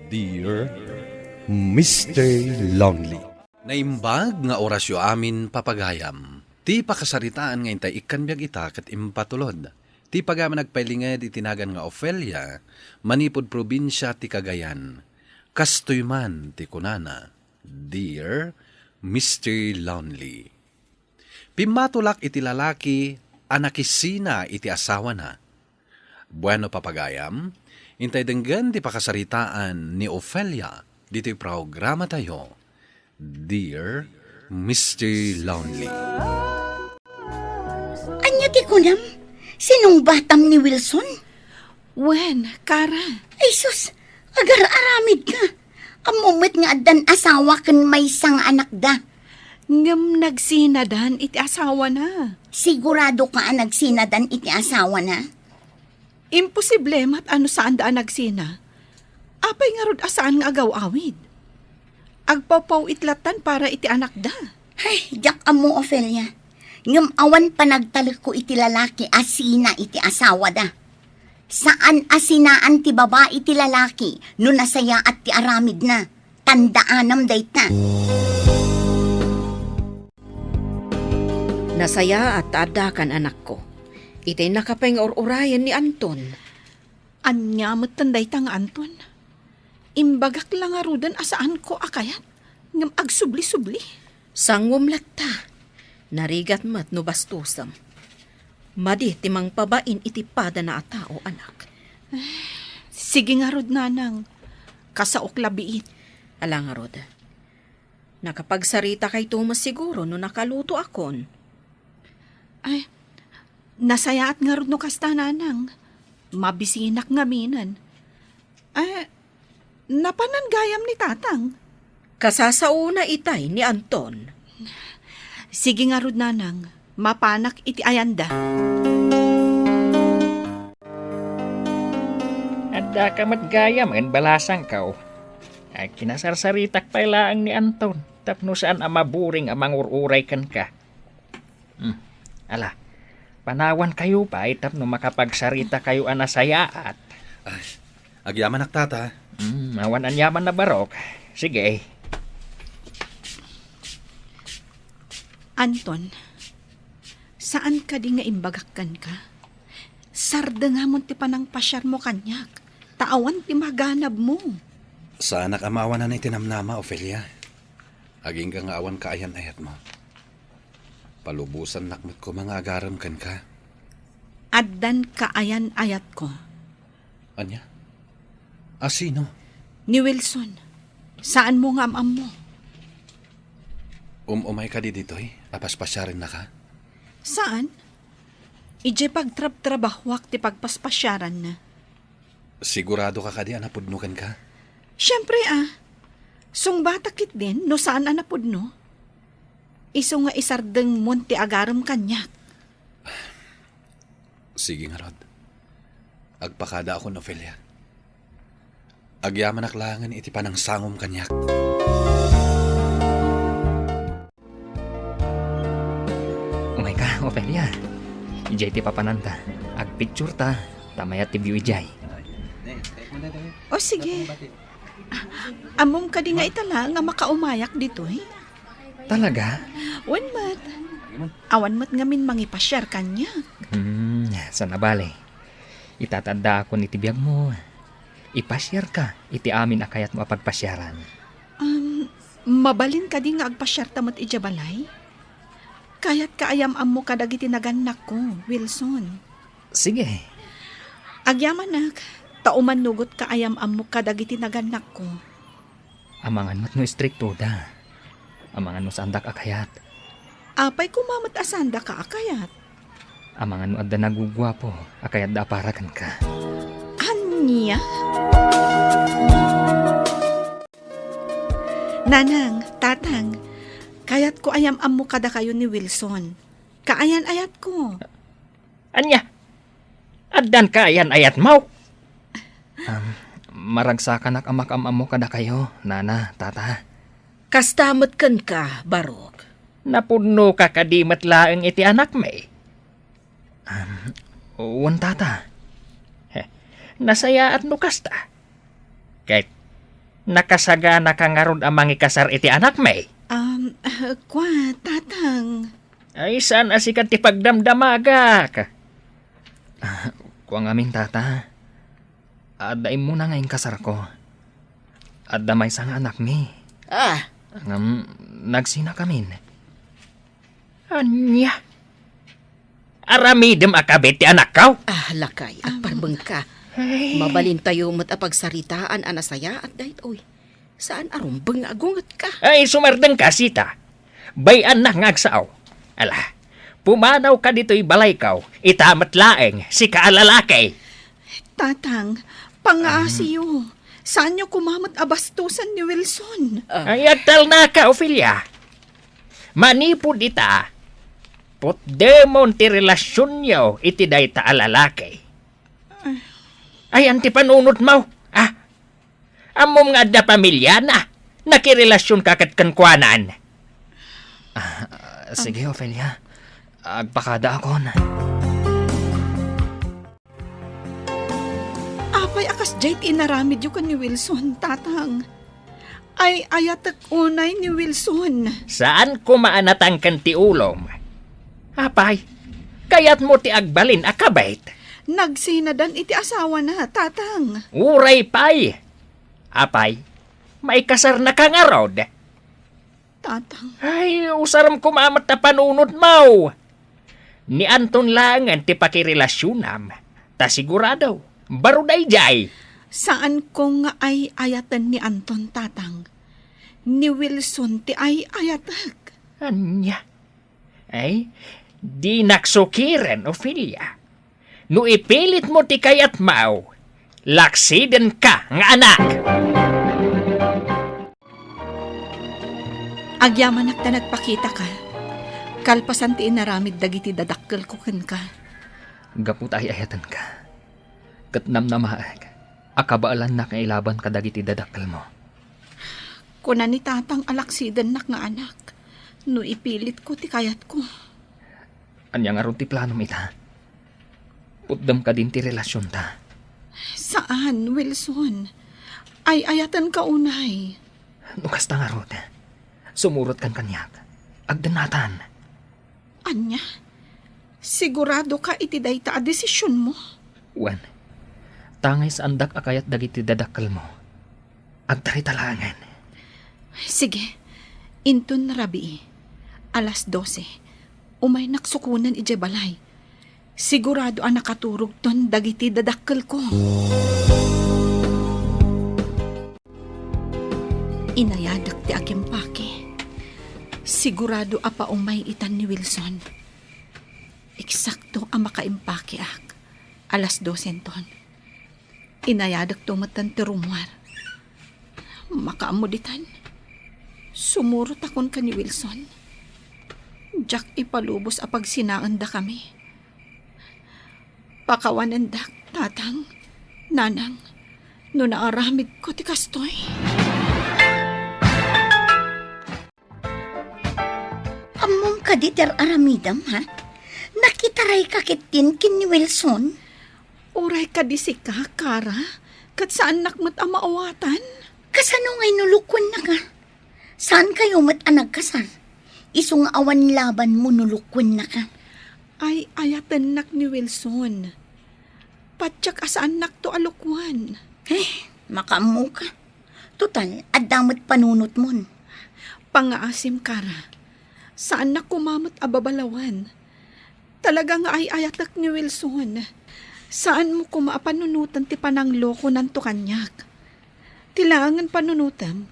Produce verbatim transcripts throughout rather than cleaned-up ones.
Dear Mister Lonely. Naimbag nga orasyo amin, papagayam. Ti pakasaritaan nga intay ikkan biag ita ket impatulod. Ti pagayam a nagpailinged iti nagan nga Ofelia, manipud probinsia ti Cagayan. Kastoy man ti kunana, Dear Mister Lonely. Pimmatolak iti lalaki a nakisina iti asawana. Bueno, papagayam, intay denggen ti pakasaritaan ni Ofelia ditoy programatayo, Dear Mister Lonely. Ania ti kunam? Sinungbatam ni Wilson? Wen, Kara. Ay sus, agar-aramid ka. Ammo met nga addan asawa ken maysa nga anakda. Ngem nagsinadan iti asawana. Sigurado ka a nagsinadan iti asawana? Imposible met a no saanda a nagsina. Apay ngarud a saan nga agaw-awid? Agpawpaw-it lattan para iti anakda. Ay, diak ammo, Ofelia. Ngem awan panagtalekko iti lalaki a sina iti asawada. Saan a sinaan ti babai ti lalaki no nasayaat ti aramidna. Tandaanam dayta. Nasayaat ta addakan, anakko. Itay nakapay nga ur-urayen ni Anton. Ania metten dayta nga Anton? Imbagak la ngaruden a saanko a kayat, ngem agsubli-subli. Sanguem latta. Narigat met no bastosem. Madi ti mangpabain iti padana a tao, anak. Sige ngarud, nanang. Kasaok la biit. Ala ngarud. Nakapagsaritakayo met siguro no nakalutoakon. Ay, nasayaat ngarud no kasta, nanang. Mabisinak ngaminen. Ay, napanan gayam ni tatang. Kasasaona itay ni Anton. Sige ngarud, nanang. Mapanak iti ayanda. Addaka met gayam, balasangko. Agkinasarsaritak pay laeng ni Anton tapno saan a maburing a mangur-uray kenka. Hmm. Ala, panawankayo pay tapno makapagsaritakayo a nasayaat. Ay, agyamanak, tata. Hmm, awan aniaman a barok. Sige. Anton, saan kadi nga imbagak kenka? Sardengamon ti panangpasiarmo kaniak, ta awan ti maganabmo. Saanak a maawanan iti namnama, Ofelia. Agingga nga awan kaayan-ayatmo. Palubosannak met koma nga agarem kenka. Addan kaayan-ayatko. Ania? A sino? Ni Wilson. Saanmo nga am-ammo. Um-umay kadi ditoy a paspasiarennaka? Saan? Idiay pagtrabtrabahoak ti pagpaspasiaranna. Siguradoka kadi a napudno kenka? Siempre a. Sungbatak ketdin no saan a napudno. Isu nga isardengmon ti agarem kaniak. Sige ngarud. Agpakadaakon, Ofelia. Agyamanak laengen iti panangsangom kaniak. Umayka, Ofelia. Idiay ti papananta. Agpictureta, ta mayat ti view idiay. O, sige. Ammom kadi nga ita la nga makaumayak ditoy? Talaga? Wen met. Awan met ngamin mangipasiar kaniak. Hmm, saan a bale. Ita ti addaakon iti biagmo. Ipasiarka iti amin a kayatmo a pagpasiaran. Um, mabalin kadi nga agpasiarta met idiay balay? Kayatka a yam-ammo kadagiti nagannakko, Wilson. Sige. Agyamanak, ta umannugotka a yam-ammo kadagiti nagannakko. Amangan met no istriktoda. Amangan no saandak a kayat. Apay koma met a saandaka a kayat? Amangan no adda naguguapo a kayatda a para kenka. Ania? Nanang, tatang, kayatko a yam-ammo kadakayo ni Wilson. Kaayan-ayatko. Ania? Addan kaayan-ayatmo? Am, maragsakanak a makam-ammo kadakayo, nana, tata. Kasta met kenka, Barok. Napudnoka kadi met laeng iti anakmi? Am, wen, tata. Heh, nasayaat no kasta. Ket Nakasaganaka ngarud a mangikasar iti anakmi? Um, ah, kwa, tatang. Ay, saan a sika ti pagdamdamagak? Ah, kua ngamin, tata. Adda immuna nga inkasarko. Adda maysa nga anakmi. Ah. Ngem, nagsinakamin. Ania? Aramidem a kabit ti anakko? Ah, lakay, agparbengka. Ay. Mabalintayo met a pagsaritaan a nasayaat daytoy. Saan a rumbeng nga agungetka? Ay, sumardengka, sita. Bay-annak nga agsao. Ala, pumanawka ditoy balayko, ita met laeng, sika a lalaki. Tatang, pangaasiyo. Saanyo koma met a bastosen ni Wilson. Ah. Ay, agtalnaka, Ofelia. Manipud ita, putdemon ti relasionyo iti dayta a lalaki. Ayan ti panunotmo. Ah, ammom nga adda pamiliana. Nakirelasionka ket kenkuanan. Ah, sige, Ofelia. Agpakadaakon. Apay a kasdiay ti inaramidyo ken ni Wilson, tatang? Ay-ayatek unay ni Wilson. Saan koma a natangken ti ulom. Apay, kayatmo ti agbalin a kabit? Nagsinadan iti asawana, tatang. Uray pay. Apay, maikasarnaka ngarud? Tatang. Ay, usarem koma met a panunotmo. Ni Anton laengen ti pakirelasionam, ta sigurado, baro daydiay. Saanko nga ay-ayaten ni Anton, tatang. Ni Wilson ti ay-ayatek. Ania? Ay, dinak sukiren, Ofelia. No ipilitmo ti kayatmo, laksidenka nga anak. Agyamanak ta nagpakitaka, kalpasan ti inaramid dagiti dadakkelko kenka. Gapu ta ay-ayatenka, ket namnamaek a kabaelannak nga ilaban kadagiti dadakkelmo. Kuna ni tatang a laksidennak nga anak, no ipilitko ti kayatko. Ania ngarud ti planom ita? Putdem kadin ti relasionta? Saan, Wilson. Ay-ayatenka unay. No kasta ngarud, sumurotkan kaniak. Agdennatan. Ania? Siguradoka iti dayta a desisionmo? Wen, tangay saandak a kayat dagiti dadakkelmo. Agtarita laengen. Sige, inton rabii, alas dose, umaynak sukonen idiay balay. Sigurado a nakaturogton dagiti dadakkelko. Inayadek ti agimpake. Sigurado a paumay itan ni Wilson. Eksakto a makaimpakeak. Alas dosenton. Inayadekto metten ti rummuar. Makaammo ditan. Sumurotakon ken ni Wilson. Diak ipalubos a pagsinaendakami. Pakawanendak, tatang, nanang, no naaramidko ti kastoy. Ammom kadi ti ar-aramidem, ha? Nakitarayka ketdin ken ni Wilson? Uray kadi sika, Kara, ket saannak met a maawatan? Kasano ngay no lukuennaka? Saankayo met a nagkasar? Isu nga awan labanmo no lukuennaka. Ay-ayatennak ni Wilson. Patiek a saannakto a lukuen. Eh, makaammoka. Total, adda met panunotmon. Pangaasim, Kara. Saannak koma met a babalawen. Talaga nga ay-ayatek ni Wilson. Saanmo koma a panunoten ti pananglokonanto kaniak. Ti laengen panunotem,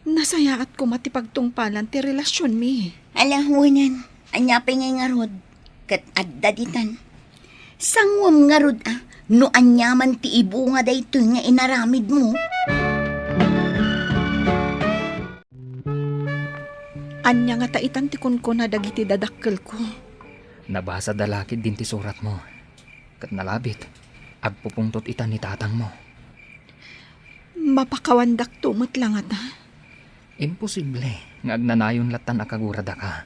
nasayaat koma ti pagtungpalan ti relasionmi. Ala, wen, ania pay ngay ngarud? Ket adda ditan. Sanguem ngarud a, no aniaman ti ibunga daytoy nga inaramidmo. Ania ngata itan ti kunkuna dagiti dadakkelko? Nabasada la ketdin ti suratmo, ket nalabit, agpupungtot itan ni tatangmo. Mapakawandakto met la ngata? Imposible nga agnanayon lattan a kaguradaka.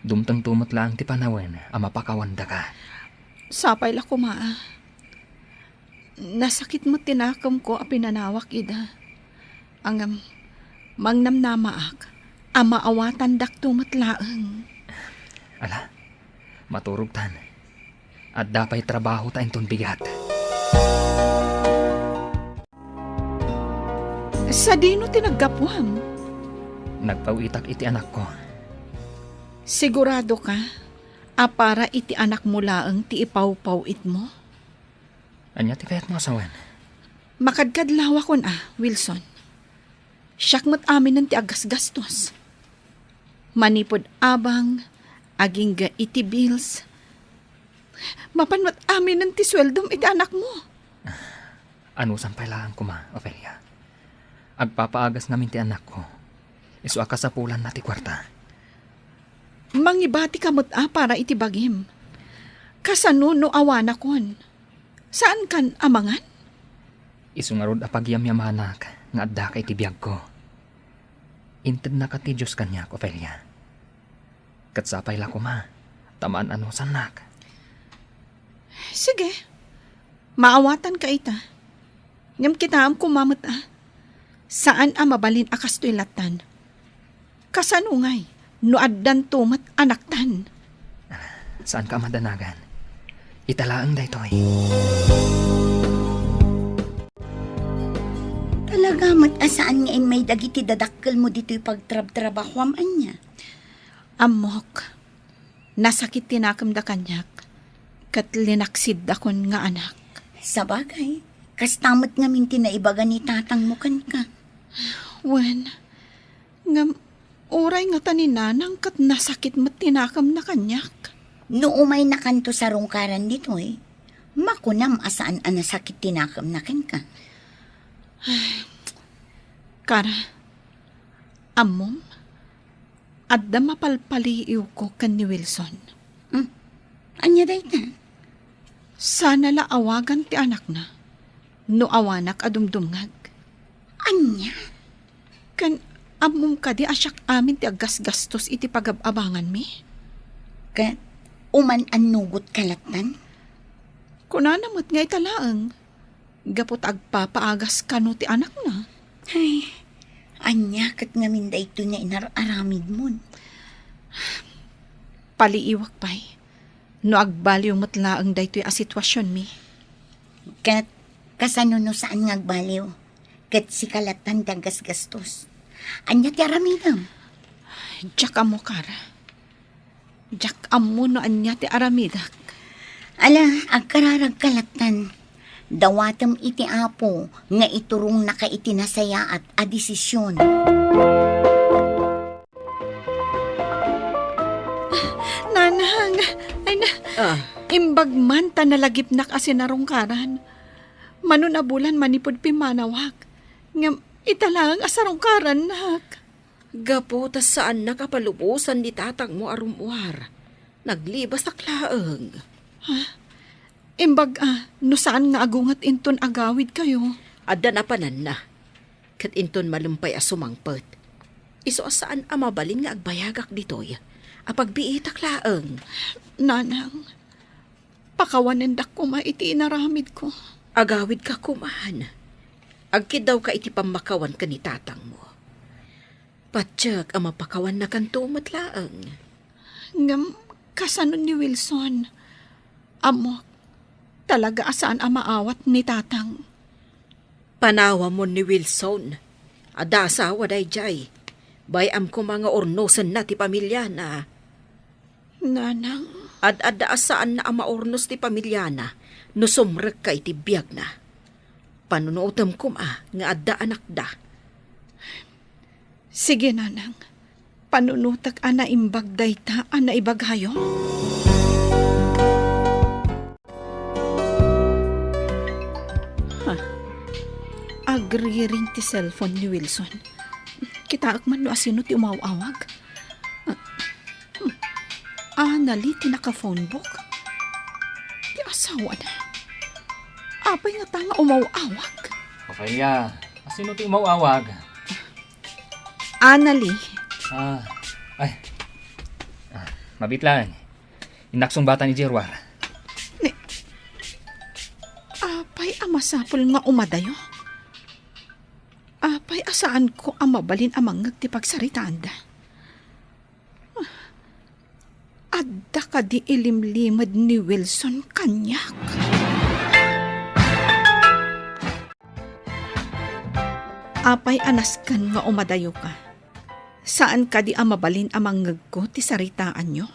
Dumtengto met laeng ti panawen a mapakawandaka. Sapay la koma a. Nasakit met ti nakemko a pinanawak ida. Ngem, mangnamnamaak a maawatandakto met laeng. Ala, maturogtan. Adda pay trabahota inton bigat. Sadino ti naggapuam? Nagpaw-itak iti anakko. Sigurado ka a para iti anakmo laeng ti ipawpaw-itmo? Ania ti kayatmo a sawen? Makadkadlawakon a, Wilson. Siak met aminen ti aggasgastos. Manipud abang, agingga iti bills. Mapan met aminen ti sueldom iti anakmo. Anusan pay laeng koma, Ofelia. Agpapaagas ngamin ti anakko. Isu a kasapulanna ti kuarta. Mangibati ka met a para iti bagim. Kasano no awanakon? Saankan a mangan? Isu ngarud a pagyamyamanak nga addaka iti biagko. Intednaka ti Dios kaniak, Ofelia. Ket sapay la koma, ta maan-anusannak. Sige, maawatanka ita. Ngem kitaem koma met a, saan a mabalin a kastoy lattan. Kasano ngay no addanto met anaktan? Saanka a madanagan. Ita laeng daytoy. Talaga met a saan nga immay dagiti dadakkelmo ditoy pagtrabtrabahoam, ania? Ammok, nasakit ti nakemda kaniak, ket linaksidakon nga anak. Sabagay, kasta met ngamin ti naibaga ni tatangmo kenka. Wen, ngem uray ngata ni nanang ket nasakit met ti nakemna kaniak. No umaynakanto sarungkaran ditoy, makunam a saan a nasakit ti nakemna kenka. Kara, ammom, adda mapalpaliiwko ken ni Wilson. Hmm. Ania dayta? Sana la awagan ti anakna no awanak a dumdumngeg. Ania? Ken ammom kadi a siak amin ti aggasgastos iti pagab-abanganmi? Ket uman-annugotka lattan? Kunana met nga ita laeng, gapu ta agpapaagas kano ti anakna. Ay, ania ket ngamin daytoy nga inar-aramidmon? Paliiwak pay no agbaliw met laeng daytoy a situasionmi. Ket kasano no saan nga agbaliw? Ket sika lattan ti aggasgastos. Ania ti aramidem? Diak ammo, Kara. Diak ammo no ania ti aramidek. Ala, agkararagka lattan. Dawatem iti Apo nga iturongnaka iti nasayaat a desisyon. Nanang, ay na, Ah. Imbag man ta nalagipnak a sinarungkaran. Mano a bulan manipud pimmanawak. Ngem ita laeng a sarungkarannak. Gapu ta saannak a palubosan ni tatangmo a rummuar. Naglibasak laeng. Ha? Imbag a, no saan nga agunget inton agawidkayo? Adda napananna. Ket inton malem pay a sumangpet, isu a saan a mabalin nga agbayagak ditoy a pagbiitak laeng. Nanang, pakawanendak koma iti inaramidko. Agawidka koman. Agkiddawka iti pammakawan ken ni tatangmo. Patiek a mapakawannakanto met laeng. Ngem kasano ni Wilson? Ammok, talaga a saan a maawat ni tatang. Panawamon ni Wilson. Adda asawa daydiay. Bay-am koma nga urnosenna ti pamiliana. Nanang. Ad-adda a saanna a maurnos ti pamiliana no sumrekka iti biagna. Panunotem koma nga adda anakda. Sige, Nanang. Panunotek a naimbag dayta a naibagayo. Ha? Agriring ti cellphone ni Wilson. Kitaek man no asino ti umaw-awag. Ah, hmm. Anali ti naka-phone book. Ti asawana. Apay ngata nga umaw-awag? Ofelia, asino ti umaw-awag? Anali. Ah, ay. Ah, mabit lang. Innak sungbatan ni Jerwar. Ni, apay a masapul nga umadayo? Apay Ay, a saanko a mabalin a mangngeg ti pagsaritaanda. Adda kadi ilimlimed ni Wilson kaniak? Apay a nasken nga umadayoka? Saan kadi a mabalin a mangngegko ti saritaanyo?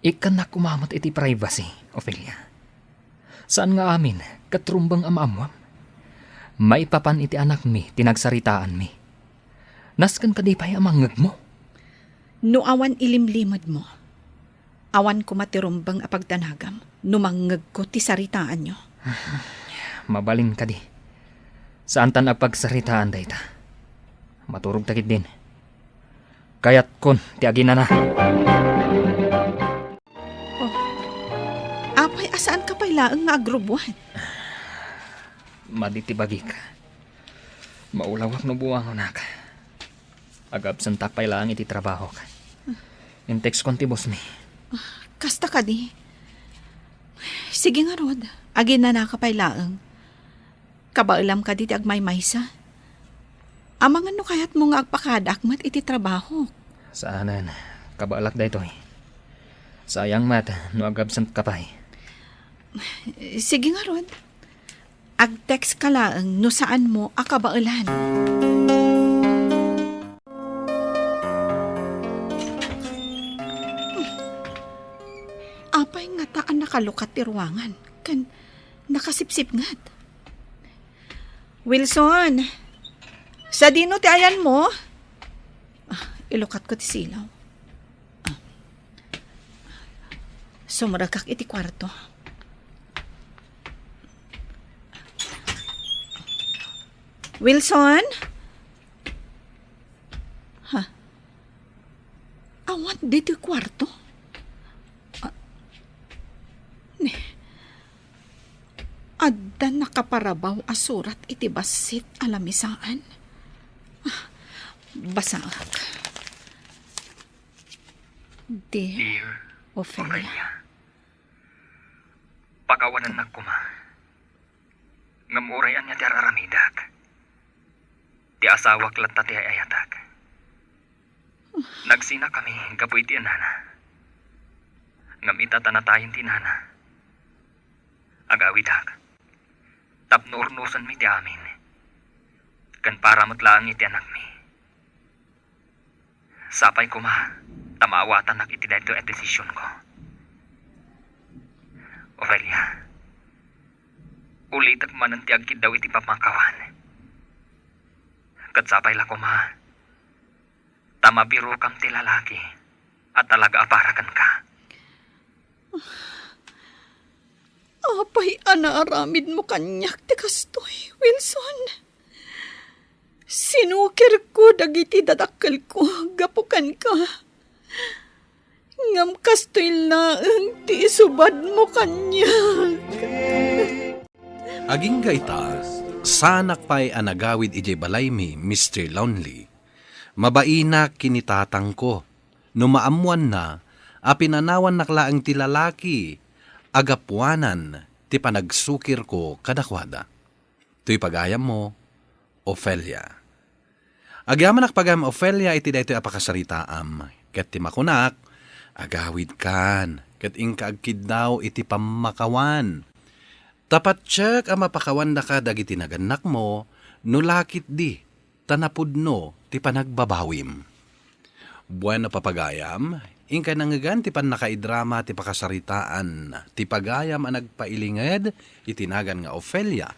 Ikkannak koma met iti privacy, Ofelia. Saan nga amin ket rumbeng a maammoam. Maipapan iti anakmi ti nagsaritaanmi. Nasken kadi pay a mangngegmo? No awan ilimlimedmo, awan koma ti rumbeng a pagdanagam no mangngegko ti saritaanyo. Mabalin kadi. Saantan a pagsaritaan dayta. Maturogta ketdin. Kayatkon ti aginana. Oh, apay a saanka pay laeng nga agrubuan? Madi ti bagik. Maulawak no buangonak. Agabsentak pay laeng iti trabahok. Intextkon ti bossmi. Kasta kadi. Sige ngarud, aginanaka pay laeng. Kabaelam kadi ti agmaymaysa? Amangan no kayatmo nga agpakadaak met iti trabahok. Saanen, kabaelak daytoy. Sayang met no agabsentka pay. Sige ngarud. Ag-text ka laeng no saanmo a kabaelan. Apay ngata a nakalukat ti ruangan ken nakasipsipnget? Wilson, sadino ti ayanmo? Ah, ilukatko ti silaw. Ah. Sumrekak iti kuarto. Wilson? Ha? Awan ditoy kuarto? Ah, ne. Adda nakaparabaw a surat iti bassit a lamisaan. Ah, basaak. Dear Dear Ofelia. Ofelia. Pakawanennak koma. Ngem uray ania ti ar-aramidek, ti asawak latta ti ay-ayatek. Nagsinakami gapu iti inana. Ngem ita ta natayen ti inana, agawidak tapno urnosenmi ti amin, ken para met laeng iti anakmi. Sapay koma ta maawatannak iti daytoy a desisionko. Ofelia, ulitek manen ti agkiddaw iti pammakawan. Ket sapay la koma ta mabirokam ti lalaki a talaga a para kenka. Apay a naaramidmo kaniak ti kastoy, Wilson? Sinukirko dagiti dadakkelko gapu kenka. Ngem kastoy laeng ti isubadmo kaniak. Agingga ita, saanak pay a nagawid idiay balaymi, Mister Lonely. Mabainak ken ni tatangko. No maammoanna a pinanawannak laeng ti lalaki a gapuanan ti panagsukirko kadakuada. Toy pagayammo, Ofelia. Agyamanak pagayam, Ofelia, iti daytoy a pakasaritaam, ket ti makunak, agawidkan, ket inka agkiddaw iti pammakawan. Ta patiek a mapakawandaka dagiti nagannakmo no la ketdi ta napudno ti panagbabawim. Bueno, papagayam, inkay nangngegan ti pannakaidrama ti pakasaritaan ti pagayam a nagpailinged iti nagan nga Ofelia,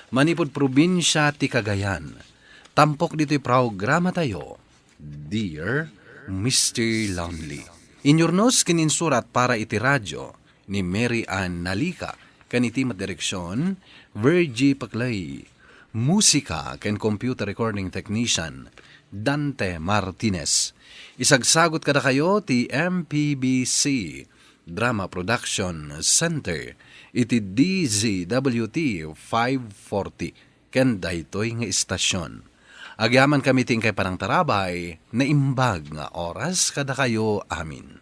manipud probinsia ti Cagayan. Tampok ditoy programatayo, Dear Mister Lonely. Inyurnos ken insurat para iti radio ni Mary Ann Nalica, ken iti met direksion, Virgie Paclay. Musika ken computer recording technician, Dante Martinez. Isagsagut kadakayo ti M P B C Drama Production Center iti D Z W T five forty ken daytoy nga istasion. Agyamankami ti inkay panangtarabay, naimbag nga oras kadakayo amin.